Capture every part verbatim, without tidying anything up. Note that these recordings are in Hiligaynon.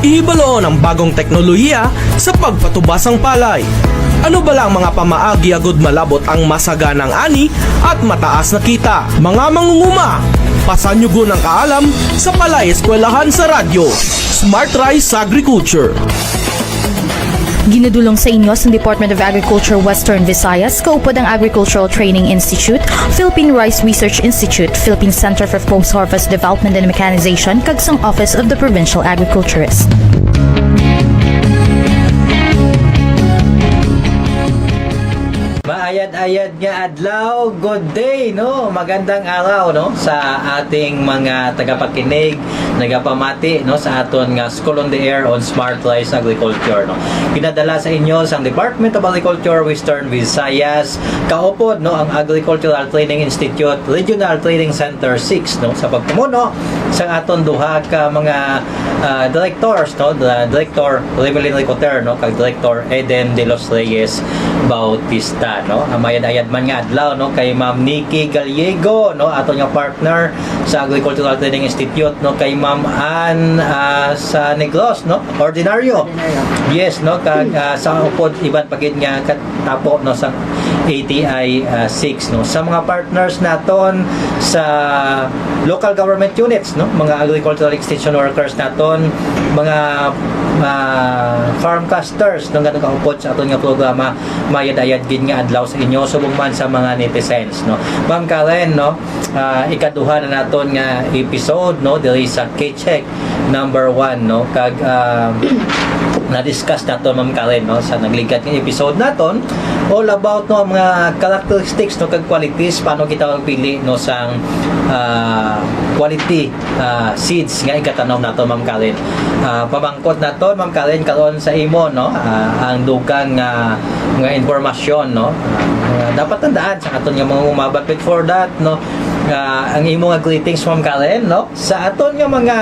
Ihibaloon ang bagong teknolohiya sa pagpatubas sang palay. Ano bala ang mga pamaagi agud malabot ang masaganang ani at mataas na kita? Mga mangunguma, pasanyugon ang kaalam sa Palay Eskwelahan sa Radyo. Smart Rice Agriculture. Ginadulong sa inyo sa Department of Agriculture Western Visayas, kaupod ang Agricultural Training Institute, Philippine Rice Research Institute, Philippine Center for Post-Harvest Development and Mechanization, kag sang Office of the Provincial Agriculturist. Maayad-ayad nga adlaw, good day, no? Magandang araw, no, sa ating mga tagapakinig, nagapamati, no, sa aton nga School on the Air on Smart Rice Agriculture, no. Ginadala sa inyo sang Department of Agriculture, Western Visayas, kaupod, no, ang Agricultural Training Institute Regional Training Center six, no, sa pagpamuno sang aton duha ka mga, ah, directors, no, the Director Revelyn Ricoter, no, kag Director Eden de los Reyes Bautista, no. Ang mayad-ayad man nga adlaw, no, kay Ma'am Nikki Gallego, no, aton nga partner sa Agricultural Training Institute, no, kay Ma'am Ann, ah, sa Negros, no, Ordinario. Ordinario. Yes, no, kag, ah, sa upod iban pa gid nga katapo, no, sa A T I, ah, six, no. Sa mga partners naton sa local government units, no, mga agricultural extension workers naton, mga, ah, farm casters, no, nga nagaupod sa aton nga programa, mayad-ayad gid nga adlaw sa inyo, subong man sa mga netizens, no. Ma'am Karen, no, ah, ikaduha na naton nga episode, no, diri sa K-Check number one, no, kag, ah, na-discuss naton, Ma'am Karen, no, sa nagligad nga episode naton, all about, no, ang mga characteristics, no, kag qualities, paano kita magpili, no, sang, ah, quality, ah, seeds nga igatanom naton, Ma'am Karen. Ah, pamangkot naton, Ma'am Karen, karon sa imo, no, ah, ang dugang, ah, nga impormasyon, no, ah, nga dapat tandaan sa aton nga mga uma. But before that, no, ah, ang imo nga greetings, Ma'am Karen, no, sa aton nga mga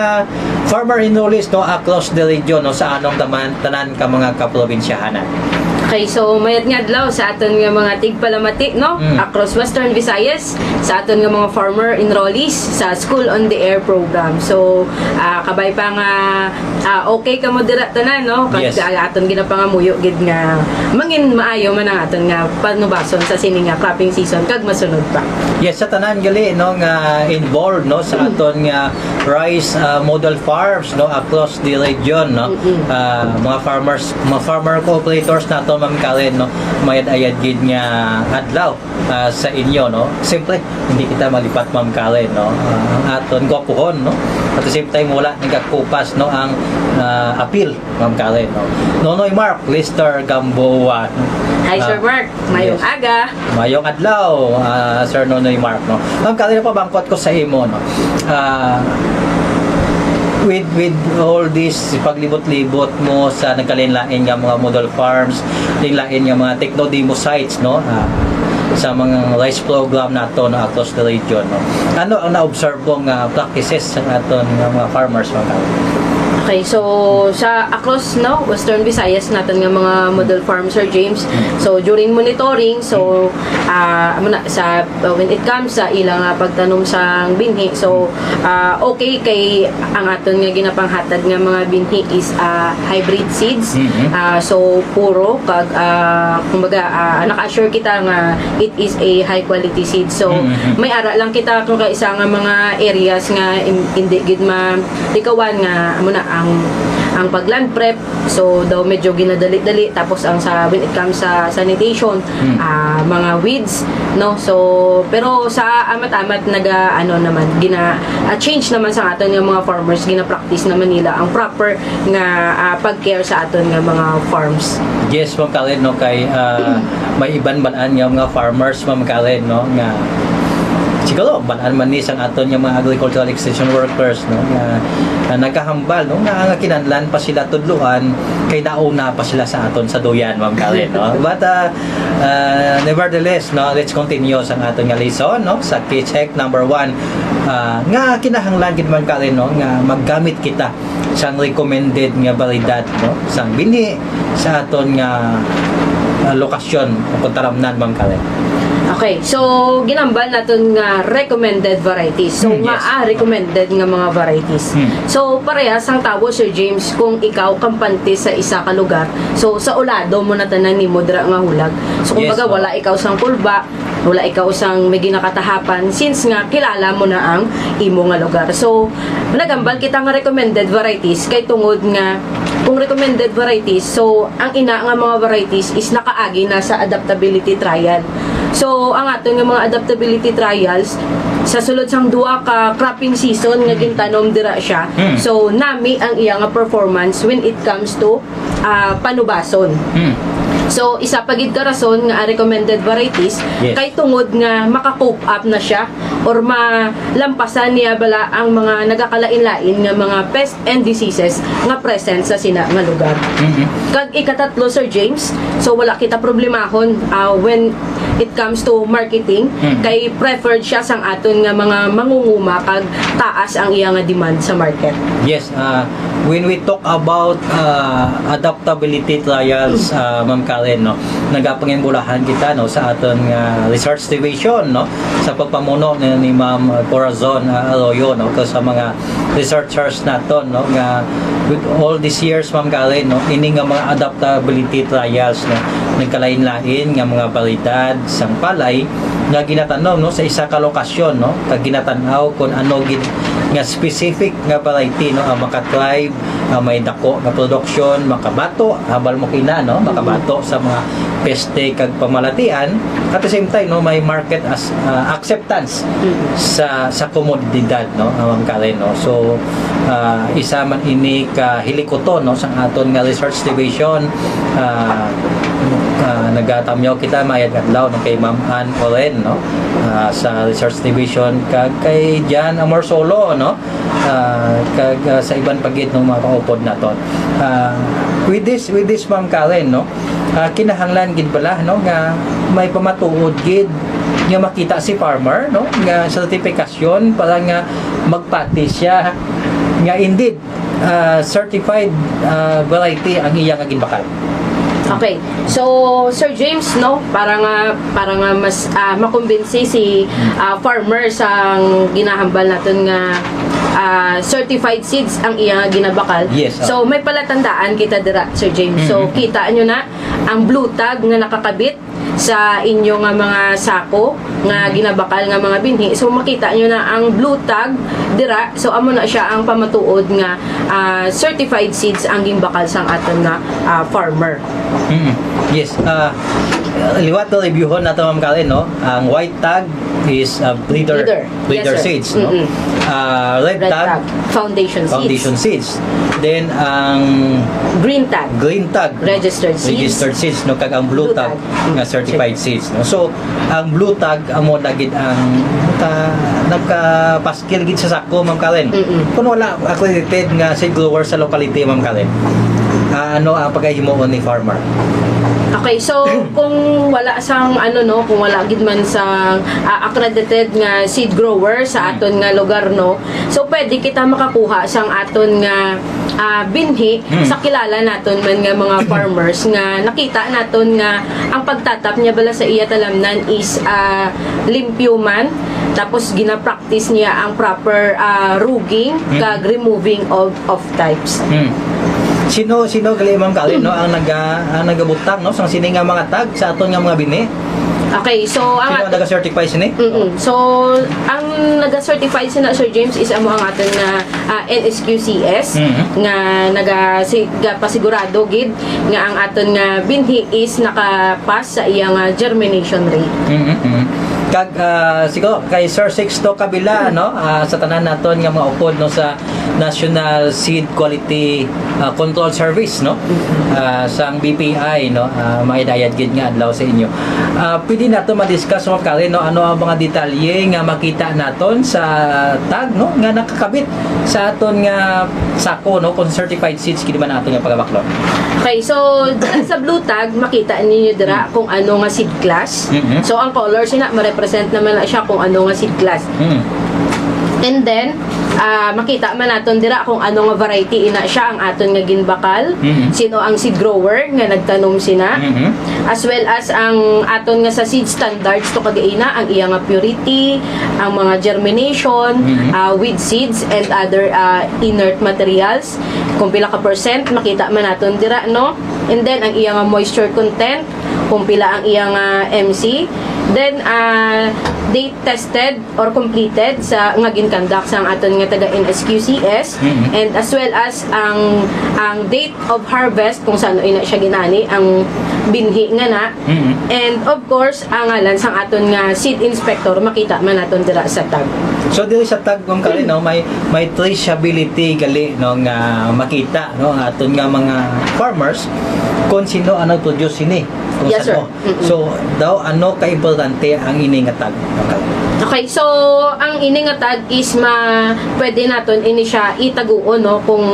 farmer enrollees, no, across the region, no, sa anong taman, tanan ka mga kaprobinsyahanan. Okay, so mayad nga adlaw sa aton nga mga tigpalamati, no, Mm. across Western Visayas, sa aton nga mga farmer enrollees sa School on the Air program. So, ah, kabay pa nga, ah, okay kamo dira tanan, no? Kag Yes. ah, aton ginapangamuyo gid nga mangin maayo man ang aton nga panubason sa sini nga cropping season kag masunod pa. Yes, sa tanan gali, no, nga involved, no, sa Mm. aton nga rice, ah, model farms, no, across the region, no. Mm-mm. Ah, mga farmers, mga farmer cooperators nato, Ma'am Karen, no, mayad-ayad gid nga adlaw, ah, sa inyo, no. Siyempre, hindi kita malipat, Ma'am Karen, no. Ah, ang aton gwapuhon, no. At the same time, wala nagakupas, no, ang, ah, apil, Ma'am Karen, no. Nonoy Mark, Lister Gamboa. Hi, Ah, Sir Mark. Mayong yes. aga. Mayong adlaw, ah, Sir Nonoy Mark, no. Ma'am Karen, pabangkot ko sa imo, no. Ah, with, with all this paglibot-libot mo sa nagkalain-lain nga mga model farms, lain-lain nga mga techno demo sites, no, ah, sa mga rice program nato, no, across the region, no. Ano ang na-observe mo nga practices sa aton nga mga farmers, Ma'am Karen? Okay, so sa across, no, Western Visayas naton nga mga model farm, Sir James. So during monitoring, so ah, amo na, sa, uh, when it comes sa ilang, ah, pagtanom sang binhi, so ah, okay kay ang aton nga ginapanghatag nga mga binhi is, ah, hybrid seeds. Mhm. Ah, so puro kag, ah, kumbaga, ah, naka-assure kita nga it is a high quality seed. So Mhm. may ara lang kita kung kaisa nga mga areas nga in-, hindi gid ma-, likawan nga amo na ang, ang pag-land prep. So daw medyo ginadali-dali, tapos ang sa, when it comes sa sanitation, Hmm. ah, mga weeds, no? So pero sa amat-amat naga, ano naman, gina, ah, change naman sa aton nga mga farmers, gina-practice naman nila ang proper nga, ah, pag-care sa aton nga mga farms. Yes, Ma'am Karen, no, kay, ah, may iban man nga mga farmers, Ma'am Karen, no, nga siguro man-an man ni sang aton nga mga agricultural extension workers, no, nga, nga nagkahambal, no, nga, nga kinahanglan pa sila tudloan kay nauna pa sila sa aton sa duyan, Ma'am Karen, no. But, ah, ah, nevertheless, no, let's continue sang aton nga lesson, no, sa K-Check number one, ah, nga kinahanglan gid, Ma'am Karen, no, nga maggamit kita sang recommended nga variedad, no, sang binhi sa aton nga, ah, lokasyon o kung taramnan, Ma'am Karen. Okay, so ginambal naton nga recommended varieties. So, Hmm, nga yes. ah, recommended nga mga varieties. Hmm. So, parehas ang tawo, Sir James, kung ikaw kampante sa isa ka lugar. So, sa ulado mo na tanan nimo dira nga hulag. So, kumbaga, Yes, oo. Wala ikaw sang kulba, wala ikaw sang may ginakatahapan, since nga kilala mo na ang imo nga lugar. So, nagambal kita nga recommended varieties kay tungod nga kung recommended varieties, so ang ina nga mga varieties is nakaagi na sa adaptability trial. So, ang aton nga mga adaptability trials, sa sulod sang duha ka cropping season nga gintanom dira siya, Mm. so nami ang iya nga performance when it comes to ah, panubason. Hmm. So, isa pa gid ka rason nga recommended varieties Yes. kay tungod nga maka-cope up na siya or malampasan niya bala ang mga nagakalain-lain nga mga pest and diseases nga present sa sina nga lugar. Mhm. Kag ikatatlo, Sir James, so wala kita problemahon ah, when it comes to marketing, Hmm. Kay preferred siya sang aton nga mga mangunguma kag taas ang iya nga demand sa market. Yes, uh, when we talk about uh, adaptability trials, uh, Ma'am Karen, no, nagapangimbulahan kita, no, sa aton nga research division, no, sa pagpamuno ni, ni Ma'am Corazon uh, Arroyo, no, to sa mga researchers naton, no, nga with all these years, Ma'am Karen, no, ini nga mga adaptability trials, no, nagkalain-lain nga mga variedad sang palay nga ginatanom, no, sa isa ka lokasyon, no, kag ginatan-aw kung ano gid nga specific nga variety, no, ang maka-thrive, ang may dako nga production, makabato, hambal mo kina, no, makabato sa mga peste kag pamalatian, at the same time, no, may market as uh, acceptance sa sa komodidad, no, uh, Ma'am Karen, no. So uh, isa man ini ka hilikuton, no, sang aton nga research division. Uh, uh, nagatamyaw kita mayad nga adlaw, no, kay Ma'am Ann Oren, no, uh, sa research division, kag kay Jan Amorsolo, no, uh, kag uh, sa iban pa gid, no, mga kaupod naton. Uh, with this, with this, Ma'am Karen, no, uh, kinahanglan gid bala, no, nga may pamatuod gid nga makita si farmer, no, nga certification para nga magpati siya nga indeed uh, certified uh, variety ang iya nga ginbakal. Okay. So, Sir James, no, para nga para nga mas ah, makumbinsi si ah, farmer sang ginahambal naton nga ah, certified seeds ang iya nga ginabakal. Yes, ah. So, may palatandaan kita dira, Sir James. So, Mhm. kita nyo na ang blue tag nga nakakabit sa inyo nga mga sako nga ginabakal nga mga binhi. So, makita nyo na ang blue tag dira. So, amo na siya ang pamatuod nga ah, certified seeds ang ginbakal sang aton nga ah, farmer. Mm. Yes. Uh, liwat to reviewhon nato, Ma'am Karen, no? Ang white tag is uh, breeder, Breeder. breeder Yes, sir. Seeds, no? Mm-mm. Uh, red, Red tag, tag, foundation seeds. Foundation seeds. Then ang Green tag, green tag, registered seeds. Registered seeds, no, kag ang blue, Blue tag, tag. Nga certified seeds, no. So ang blue tag amo na gid ang naka, nagkapaskil gid sa sako, Ma'am Karen. Mm-mm. Kung wala accredited nga seed grower sa locality, Ma'am Karen, ah, ano ang pagahimuon ni farmer? Okay, so kung wala sang ano, no, kung wala gid man sang ah, accredited nga seed grower sa aton nga lugar, no, so pwede kita makakuha sang aton nga ah, binhi Hmm. sa kilala naton man nga mga farmers nga nakita naton nga ang pagtatap niya bala sa iya talamnan is ah, limpyo man, tapos gina-practice niya ang proper ah, rugging Hmm. kag removing of of types. Hmm. Sino, sino gali, Ma'am Karen, no, ang naga, ang nagabutang, no, sang sini nga mga tag sa aton nga mga binhi? Okay, so ang Sino ang aton naga-certify sini? Mm-mm. So, ang naga-certify sina Sir James is amo ang aton nga ah, N S Q C S Mhm. nga naga si, ga-, pasigurado gid nga ang aton nga binhi is naka-pass sa iya nga germination rate. Mhm, mhm. Kag ah, siguro kay Sir Sixto Kabila, no, ah, sa tanan naton nga mga upod, no, sa National Seed Quality ah, Control Service, no, ah, sang B P I, no, ah, maidayad gid nga adlaw sa inyo. Ah, pwede nato ma-discuss, Ma'am Karen, no, ano ang mga detalye nga makita naton sa tag, no, nga nakakabit sa aton nga sako, no, kung certified seeds gid man aton nga pagabaklon. Okay, so dyan sa blue tag, makita ninyo dira kung ano nga seed class. Mhm. So ang color sina ma-represent naman na siya kung ano nga seed class. Hmm. And then, ah, makita man naton dira kung ano nga variety ina siya ang aton nga ginbakal, Mhm. sino ang seed grower nga nagtanom sina, Mhm. as well as ang aton nga sa seed standards to kagaina, ang iya nga purity, ang mga germination, Mhm. ah, weed seeds, and other, ah, inert materials. Kung pila ka percent, makita man naton dira, no? And then, ang iya nga moisture content, kung pila ang iya nga M C. Then, ah, date tested or completed sa, nga gin-conduct sang aton nga taga N S Q C S, Mhm. and as well as ang, ang date of harvest, kung saan ina siya ginani, ang binhi nga na. Mhm. And of course, ang ngalan sang aton nga seed inspector, makita man naton dira sa tag. So, diri sa tag, Ma'am Karen, no, may, may traceability gali, no, nga makita, no, ang aton nga mga farmers kung sino ang nag-produce sini, kung Yes, sir. saan, no? Mm-mm. So, daw, ano ka importante ang ini nga tag, Ma'am Karen? Okay, so, ang ini nga tag is ma-, pwede naton ini siya itaguon, no, kung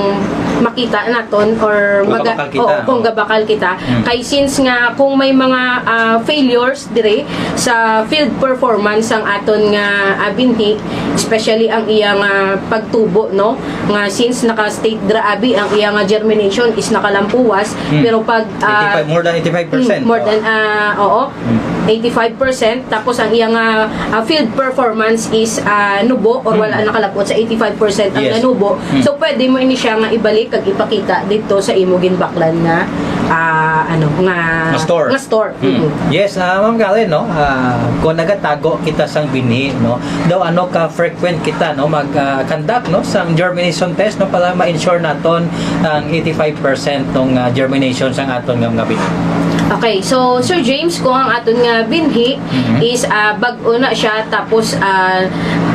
makita naton or Kung maga-, gabakal kita, oo, kung oo. gabakal kita. Mm. Kay since nga kung may mga, ah, failures dire sa field performance ang aton nga, ah, binhi, especially ang iya nga pagtubo, no, nga since naka-state dira abi ang iya nga germination is nakalampuwas, Mm. pero pag, ah, Eighty-five, more than eighty-five percent, mm, more oh. than, ah, oo, Mm. eighty-five percent, tapos ang iya nga, ah, field performance is, ah, nubo or wala Mm. nakalapot sa eighty-five percent ang Yes. nanubo. Mm. So, pwede mo ini siya nga ibalik kag ipakita dito sa imo ginbaklan nga, ah, ano, nga, Nga store. nga store. Mm. Mm. Yes, ah, Ma'am Karen, no? Ah, kung nagatago kita sang binhi, no? Daw ano ka frequent kita, no? Mag, ah, conduct, no? Sang germination test, no? Para ma-ensure naton ang eighty-five percent ng, ah, germination sang aton nga mga binhi. Okay, so Sir James, kung ang aton nga binhi Mhm. is, ah, bag-o na siya, tapos, ah,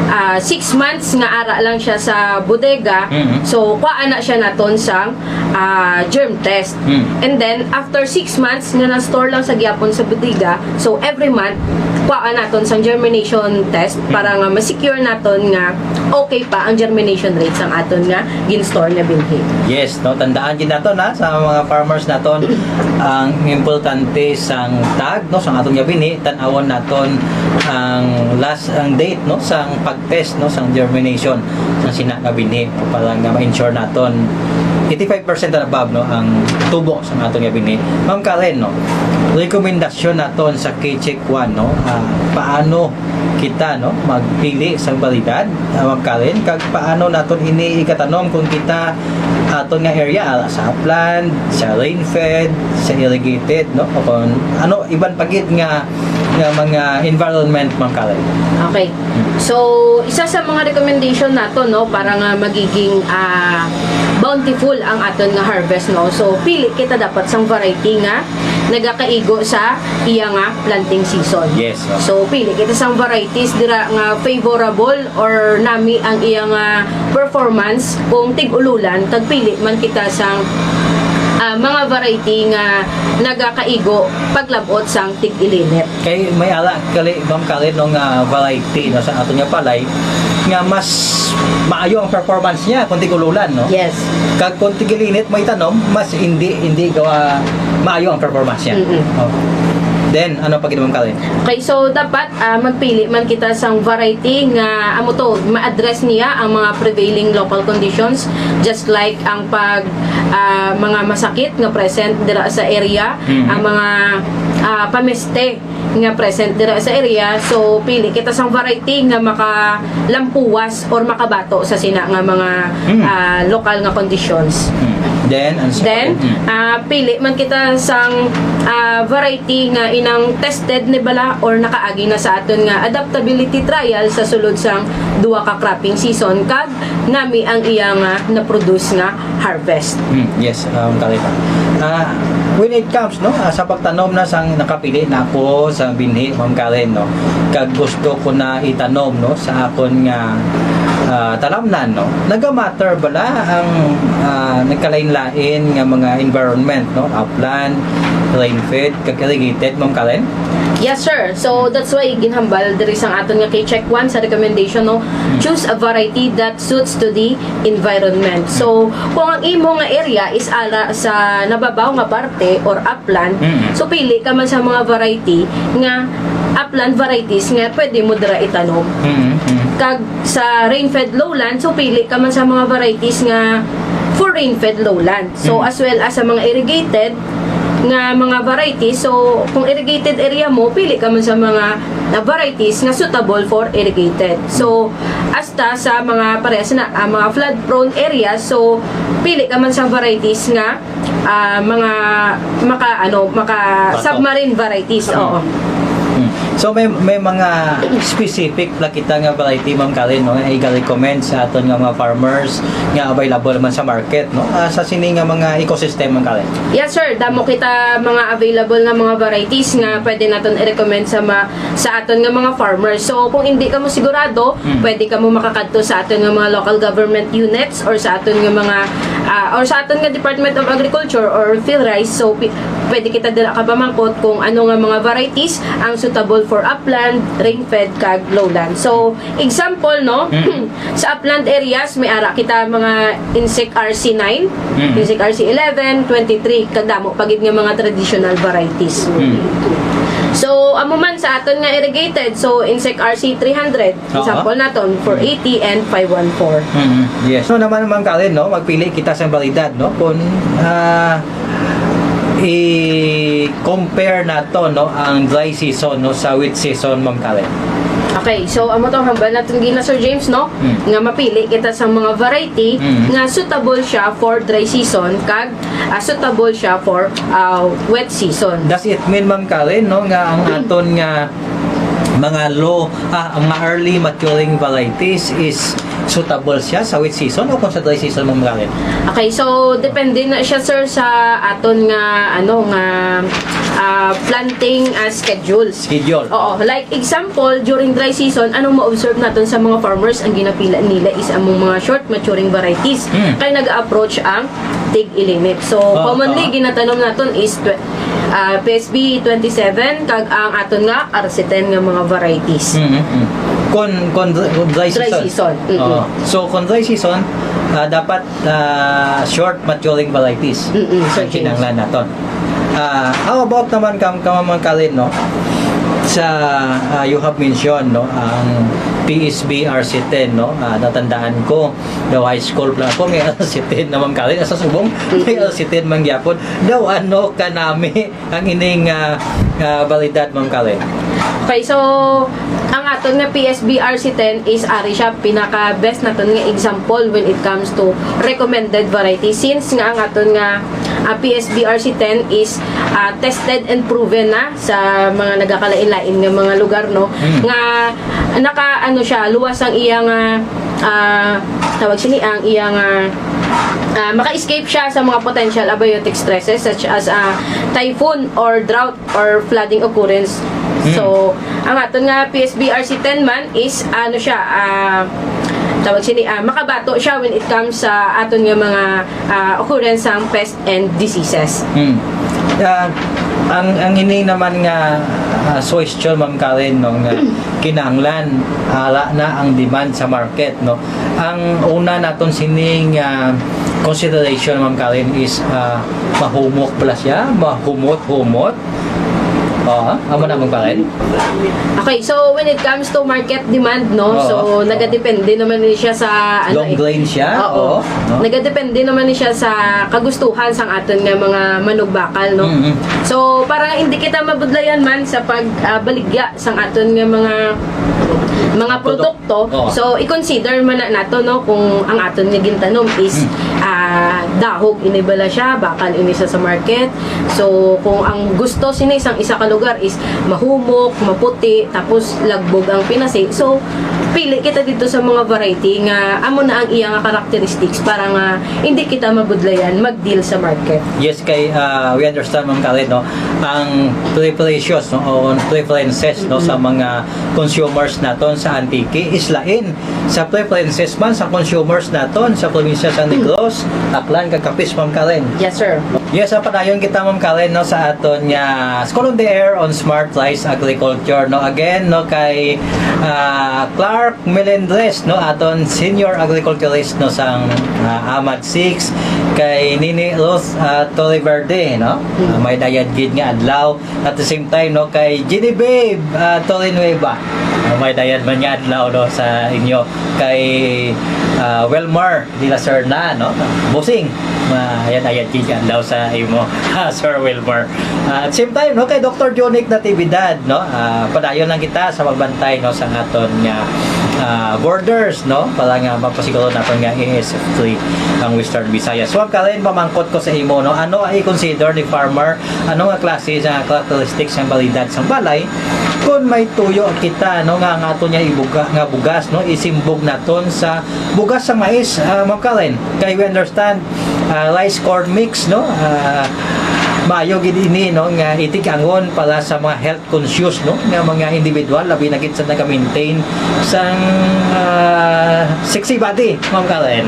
ah, six months nga ara lang siya sa bodega, Mhm. so kuha na siya naton sang, ah, germ test. Hmm. And then, after six months nga na-store lang sa gyapon sa bodega, so every month, kuhaan naton sang germination test Hmm. para nga ma-secure naton nga okay pa ang germination rate sang aton nga gin-store nga binhi. Yes, no, tandaan gid naton, ha, sa mga farmers naton, ang importante sang tag, no, sang aton nga binhi, tan-awon naton ang last, ang date, no, sang pag-test, no, sang germination sang sina nga binhi para nga ma-ensure naton eighty-five percent and above, no, ang tubo sa aton nga binhi. Ma'am Karen, no, rekomendasyon naton sa K-Check One, no, ah, paano kita, no, magpili sang variedad, ah, Ma'am Karen, kag paano naton ini ikatanom kung kita aton nga area, ah, sa upland, sa rain-fed, sa irrigated, no, o kung ano, iban pa gid nga, nga mga environment, Ma'am Karen. Okay. So, isa sa mga recommendation nato, no, para nga magiging, ah, bountiful ang aton nga harvest, no. So, pili kita dapat sang variety nga nagakaigo sa iya nga planting season. Yes, ma'am. So, pili kita sang varieties dira nga favorable or nami ang iya nga performance kung tig-ululan, kag pili man kita sang, ah, mga variety nga nagakaigo paglab-ot sang tig-ilinit. Kay may ara gali, Ma'am Karen, no, nga variety, no, sa aton nga palay nga mas maayo ang performance niya kung tig-ululan, no? Yes. Kag kung tig-ilinit mo itanom, mas hindi, hindi gawa maayo ang performance niya. Mm-mm. Oh. Then, ano pa gid, Ma'am Karen? Okay, so dapat, ah, magpili man kita sang variety nga amo to, ma-address niya ang mga prevailing local conditions, just like ang pag, ah, mga masakit nga present dira sa area, Mhm. ang mga, ah, pameste nga present dira sa area. So, pili kita sang variety nga makalampuwas or makabato sa sina nga mga, Mm. ah, lokal nga conditions. Mm. Then, ano sa Then, Mm. ah, pili man kita sang, ah, variety nga inang tested ni bala or nakaagi na sa aton nga adaptability trial sa sulod sang duha ka cropping season, kag nami ang iya nga na-produce nga harvest. Mm, yes, um, Karen. Ah, when it comes, no, ah, sa pagtanom na sang nakapili na ako sa binhi, Ma'am Karen, no, kag gusto ko na itanom, no, sa akon nga, ah, talamnan, no, nagamatter bala ang, ah, nagkalain-lain nga mga environment, no, upland, rain-fed, kag irrigated, Ma'am Karen? Yes, sir. So, that's why ginhambal diri sang aton nga K-Check One sa recommendation, no, Hmm. choose a variety that suits to the environment. So, kung ang imo nga area is ara sa nababaw nga parte or upland, Mm. so pili ka man sa mga variety nga upland varieties nga pwede mo dira itanom. Mm, mm. Kag sa rain-fed lowland, so pili ka man sa mga varieties nga for rain-fed lowland. So Mm. as well as sa mga irrigated nga mga varieties. So kung irrigated area mo, pili ka man sa mga na varieties nga suitable for irrigated. So hasta sa mga parehas na ah, mga flood prone areas, so pili ka man sa varieties nga ah, mga maka ano, maka Bato. Submarine varieties. Oo. Mm. So may may mga specific pala kita nga variety, Ma'am Karen, no, nga iga-recommend sa aton nga mga farmers nga available man sa market, no? Ah, sa sini nga mga ecosystem, Ma'am Karen. Yes sir, damo kita mga available nga mga varieties nga pwede naton i-recommend sa ma- sa aton nga mga farmers. So kung hindi ka mo sigurado, Mm. pwede ka mo makakadto sa aton nga mga local government units or sa aton nga mga ah, or sa aton nga Department of Agriculture or PhilRice. So pi- pwede kita dira ka pamangkot kung ano nga mga varieties ang suitable for upland, rain-fed kag lowland. So example no, Mm. sa upland areas may ara kita mga Insec R C nine, Mm. Insec R C eleven, twenty-three, kag damo pa gid nga mga traditional varieties. Mm. So amo man sa aton nga irrigated, so Insec R C three hundred, Oo. example naton, four eighty and five one four. Mm, yes. So naman, Ma'am Karen, no, magpili kita sa variedad, no, kung ah, i-compare nato, no, ang dry season, no, sa wet season, Ma'am Karen. Okay, so amo tong hambal naton gina Sir James, no? Mm. Nga mapili kita sa mga variety Mm. nga suitable siya for dry season kag ah, suitable siya for ah, wet season. Does it mean, Ma'am Karen, no, nga ang aton nga mga low, ah, ang mga early maturing varieties is suitable siya sa wet season o kung sa dry season, Ma'am Karen? Okay, so depende na siya sir sa aton nga ano nga ah, planting ah, schedules. Schedule. Oo, like example, during dry season, anong ma-observe naton sa mga farmers, ang ginapila nila is among mga short maturing varieties. Hmm. Kay nag-approach ang tig-ilimit. So, Oo, commonly oo. ginatanom naton is tw- ah, P S B twenty-seven kag ang aton nga R C ten nga mga varieties. Mm, mm. Kon kon dry, kon dry Dry season. season. Mm-mm. Oo. So kon dry season, ah, dapat ah, short maturing varieties Mm-mm, ang sir James. kinahanglan naton. Ah, how about naman kam kam Ma'am Karen, no? Sa ah, you have mentioned, no, ang P S B R C ten, no? Ah, natandaan ko daw high school pa lang ako, may R C ten na, Ma'am Karen, sa subong may R C ten man gyapon. Daw ano kanami ang ining ah, ah, variedad, Ma'am Karen? Okay, so ang aton nga P S B R C ten is ari siya pinaka best naton nga example when it comes to recommended variety, since nga ang aton nga ah, P S B R C ten is ah, tested and proven na sa mga nagakalain-lain nga mga lugar, no, Mm. nga naka ano siya, luwas ang iya nga ah, tawag sini ang iya nga ah, maka-escape siya sa mga potential abiotic stresses such as ah, typhoon or drought or flooding occurrence. Hmm. So, ang aton nga P S B R C ten man is ano siya, ah, tawag sini, ah, makabato siya when it comes sa aton nga mga ah, occurrence sang pest and diseases. Hmm. Ah, ang ang ini naman nga ah, suggestion, Ma'am Karen, no, nga kinahanglan ara na ang demand sa market, no. Ang una naton sining ah, consideration, Ma'am Karen, is ah, mahumok pala siya, mahumot-humot. Oo, amo na, Ma'am Karen. Okay, so when it comes to market demand, no, Oo. so nagadepende naman ni siya sa ano, Long grain siya. Oo. Oo. No? Nagadepende naman ni siya sa kagustuhan sang aton nga mga manugbakal, no. Mm-mm. So para nga hindi kita mabudlayan man sa pag ah, baligya sang aton nga mga mga Produk- produkto, Oo. so i-consider man na nato, no, kung ang aton nga gintanom is Mm. ah, dahog ini bala siya, bakal ini sa sa market. So kung ang gusto sini sang isa ka lugar is mahumok, maputi, tapos lagbog ang pinasi, so pili kita dito sa mga variety nga amo na ang iya nga characteristics para nga hindi kita mabudlayan mag-deal sa market. Yes, kay ah, we understand, Ma'am Karen, no, ang preparations, no, o preferences, no, sa mga consumers naton sa Antique is lain sa preferences man sa consumers naton sa probinsya sa Negros, Aklan, kag Capiz, Ma'am Karen. Yes, sir. Yes, sa padayon kita, Ma'am Karen, no, sa aton nga School on the Air on Smart Rice Agriculture, no. Again, no, kay ah, Clark Melendres, no, aton senior agriculturist, no, sang ah, AMAD six, kay Nini Rose, ah, Torreverde, no? Ah, may dayad gid nga adlaw. At the same time, no, kay Jenny Babe, ah, Torrenueva. Ah, may dayad man nga adlaw, no, sa inyo. Kay, ah, Wilmar de la Serna, no? Busing, may dayad gid nga adlaw sa imo, ah, Sir Wilmar. Ah, at same time, no, kay Doktor Jonic Natividad, no? Ah, padayon lang kita sa magbantay, no, sa aton nga, ah, borders, no? Para nga mapasiguro naton nga A S F free ang Western Visayas. So, Karen, pamangkot ko sa imo, no? Ano ang i-consider ni farmer? Ano nga klase sa characteristics ng balidad sa balay? Kung may tuyo kita, no, nga ang aton nga ibuga, nga bugas, no, isimbog naton sa bugas sa mais, ah, Ma'am Karen. Kay we understand, ah, rice corn mix, no? Ah, maayo gid ini, no, nga itig-angon para sa mga health conscious, no, nga mga individual, labi na gid sa naga-maintain sang, ah, sexy body, Ma'am Karen.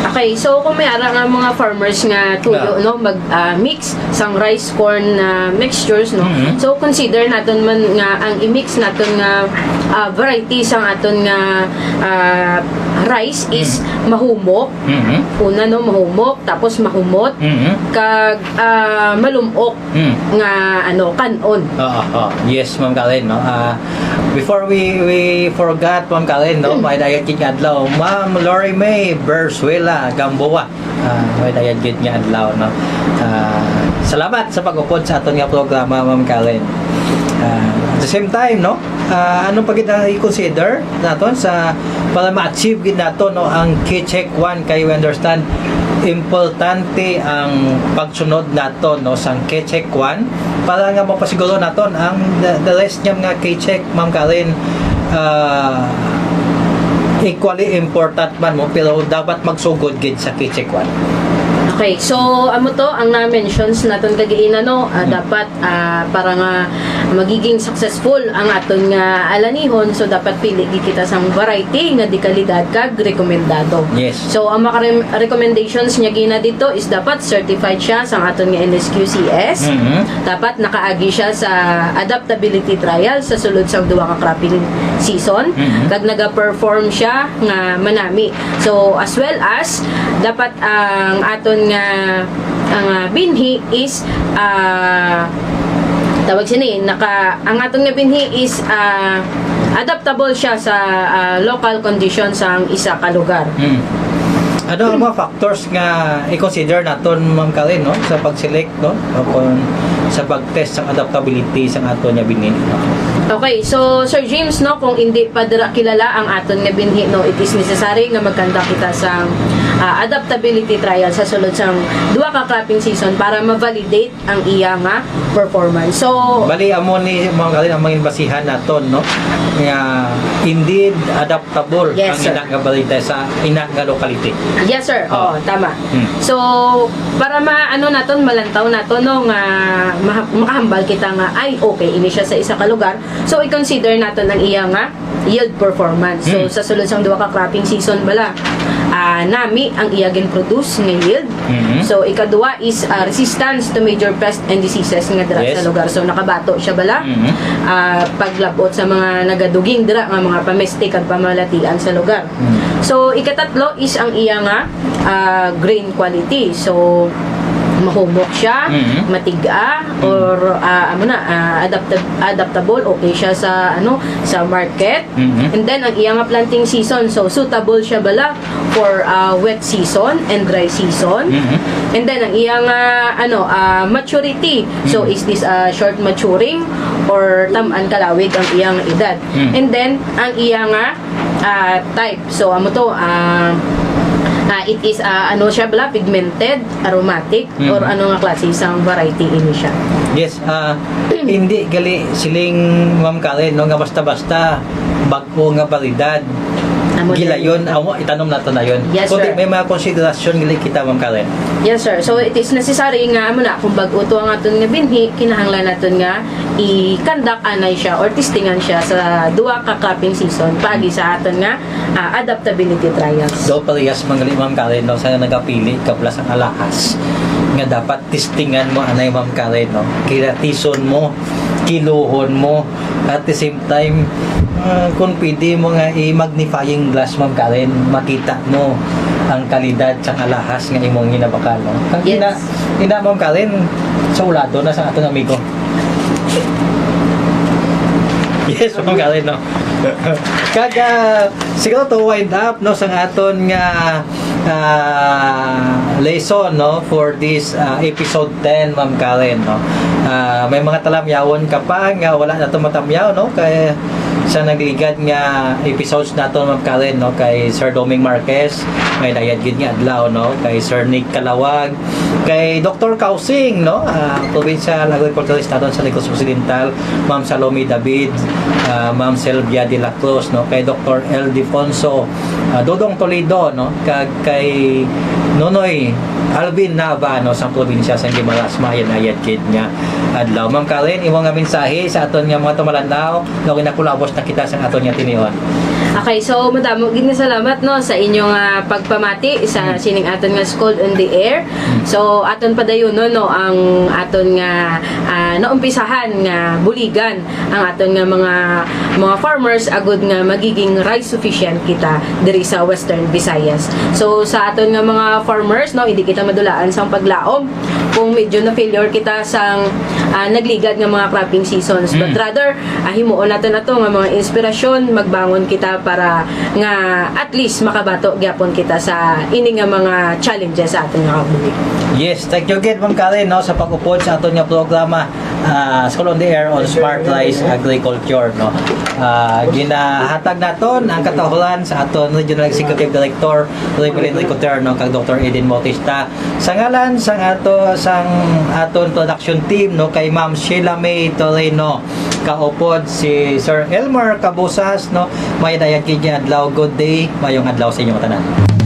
Okay, so kung may ara nga mga farmers nga tuyo, Yeah. no, mag ah, mix sang rice corn na mixtures, no. Mhm. So consider naton man nga ang i-mix naton nga ah, variety sang aton nga ah, rice is mahumok. Mhm. Una, no, mahumok, tapos mahumot, Mhm. kag ah, malumok Mhm. nga ano, kan-on. Oo, oo. Yes, Ma'am Karen, no? Ah, before we we forgot, Ma'am Karen, no? May dayat gid nga adlaw. Ma'am Lori May Bersuela Gamboa. Ah, may dayat gid nga adlaw, no? Ah, salamat sa pag-upod sa aton nga programa, Ma'am Karen. Ah, at the same time, no? Ah, ano pa gid ang i-consider naton sa para ma-achieve gid nato, no, ang K-check one? Kay we understand importante ang pagsunod nato, no, sang K-check one para nga mapasiguro naton ang the, the rest niya nga K-check, Ma'am Karen, ah, equally important man mo, pero dapat magsugod gid sa K-check one. Okay, so amo to ang na-mentions naton kagaina, no. Ah, dapat ah, para nga magiging successful ang aton nga alanihon, so dapat pili gid kita sang variety nga de kalidad kag rekomendado. Yes. So ang mga rem- recommendations niya gina dito is dapat certified siya sang aton nga N S Q C S. Mhm. Dapat nakaagi siya sa adaptability trial sa sulod sang duha ka cropping season, Mhm. kag naga-perform siya nga manami. So as well as dapat ang aton nga ang ah, binhi is ah, tawag sini naka ang aton nga binhi is ah, adaptable siya sa ah, local condition sang isa ka lugar. Hmm. Ano ang mga factors nga i-consider naton, Ma'am Karen, no, sa pag-select, no, o kung sa pag-test sa adaptability sa aton nga binhi? Okay, so Sir James, no, kung hindi pa dira kilala ang aton nga binhi, no, it is necessary nga magkanda kita sang ah, adaptability trial sa sulod sang duha ka cropping season para ma-validate ang iya nga performance. So, Bali, amo ni, Ma'am Karen, ang mga basihan naton, no, nga indeed adaptable Yes, ang sir. Ina nga balita sa Ina nga locality. Yes, sir. Oh. Oh, tama. Hmm. So, para ma ano naton, malantaw naton, no, nga maha- makahambal kita nga ay okay ini siya sa isa ka lugar. So, i-consider naton ang iya nga yield performance. So, Hmm. Sa sulod sang duha ka cropping season bala, ah, nami ang iya gin-produce nga yield. Mhm. So, ikaduha is ah, resistance to major pest and diseases nga dira Yes. sa lugar. So, nakabato siya bala. Mhm. Ah, paglabot sa mga nagaduging dira nga mga pameste kag pamalatian sa lugar. Mhm. So, ikatatlo is ang iya nga ah, grain quality. So, mahumok siya, Mhm. matiga, or ah, amo na, ah, adaptab- adaptable, okay siya sa ano, sa market. Mhm. And then ang iya nga planting season, so suitable siya bala for ah, wet season and dry season. Mhm. And then ang iya nga ano, ah, maturity. So Mhm. Is this ah, short maturing or tam-an kalawig ang iya nga edad? Mhm. And then ang iya nga ah, type. So amo to, ah, ah, it is ah, ano siya bala, pigmented, aromatic, Mhm. or ano nga klase sang variety ini siya? Yes, ah, hindi gali siling, Ma'am Karen, no, nga basta-basta bag-o nga balidad. Amo din. Gilayon, amo, itanom naton dayon. Yes, Kundi sir. May mga konsiderasyon gali kita, Ma'am Karen. Yes, sir. So it is necessary nga amo na kung bag-o to ang aton nga binhi, kinahanglan naton nga i-conduct anay siya or testingan siya sa duha ka cropping season paagi sa aton nga ah, adaptability trials. Do parehas man gali, Ma'am Karen, no, sa nagapili ka bala sang alahas nga dapat testingan mo anay, Ma'am Karen, no. Kilatison mo, kiluhon mo, At the same time, ah, kung pwede mo nga i-magnifying glass, Ma'am Karen, makita mo ang kalidad sang alahas nga imong ginabakal, no? Kag Yes. ina, ina, Ma'am Karen, sa ulado na sa aton amigo. Yes, Ma'am Karen, no? Kag, ah, siguro to wind up, no, sang aton nga, ah, lesson, no, for this, ah, episode ten, Ma'am Karen, no? Ah, may mga talamyawon ka pa nga wala nato matamyaw, no? Kay sa nagligad nga episodes nato, Ma'am Karen, no? Kay Sir Doming Marquez, may dayad gid nga adlaw, no? Kay Sir Nick Calawag, kay Doktor Kausing, no? Ah, provincial agriculturist naton sa Negros Occidental, Ma'am Salome David, ah, Ma'am Selvia de la Cruz, no? Kay Doktor Ildefonso, ah, Dodong Toledo, no? Kag kay Nonoy Alvin Nava, no, sa probinsya sa Guimaras, maayad-ayad gid nga adlaw. Ma'am Karen, imo nga mensahe sa aton nga mga tumalandaw, no, ginakulabos na kita sa aton nga tinion. Okay, so madamo gid nga salamat, no, sa inyong, ah, pagpamati sa Hmm. sining aton nga School on the Air. Hmm. So aton padayonon, no, ang aton nga, ah, naumpisahan nga buligan ang aton nga mga, mga farmers agud nga magiging rice sufficient kita diri sa Western Visayas. So sa aton nga mga farmers, no, hindi kita madulaan sang paglaom kung medyo na failure kita sang, ah, nagligad nga mga cropping seasons, but Mm. rather, ah, himuon naton ato nga mga inspirasyon, magbangon kita para nga at least makabato gyapon kita sa ini nga mga challenges sa aton nga kabuhi. Yes, thank you gid, Ma'am Karen, no, sa pag-upod sa aton nga programa, ah, School on the Air on Smart Rice Agriculture, no. Ah, ginahatag naton ang katahulan sa aton Regional Executive Director, Reverend Rico Terno, kag Doktor Eden Bautista. Sa ngalan sang ato, sang aton production team, no, kay Ma'am Sheila May Toreno, kaupod si Sir Elmer Cabusas, no, may dayag kini adlaw. Good day, mayong adlaw sa inyo tanan.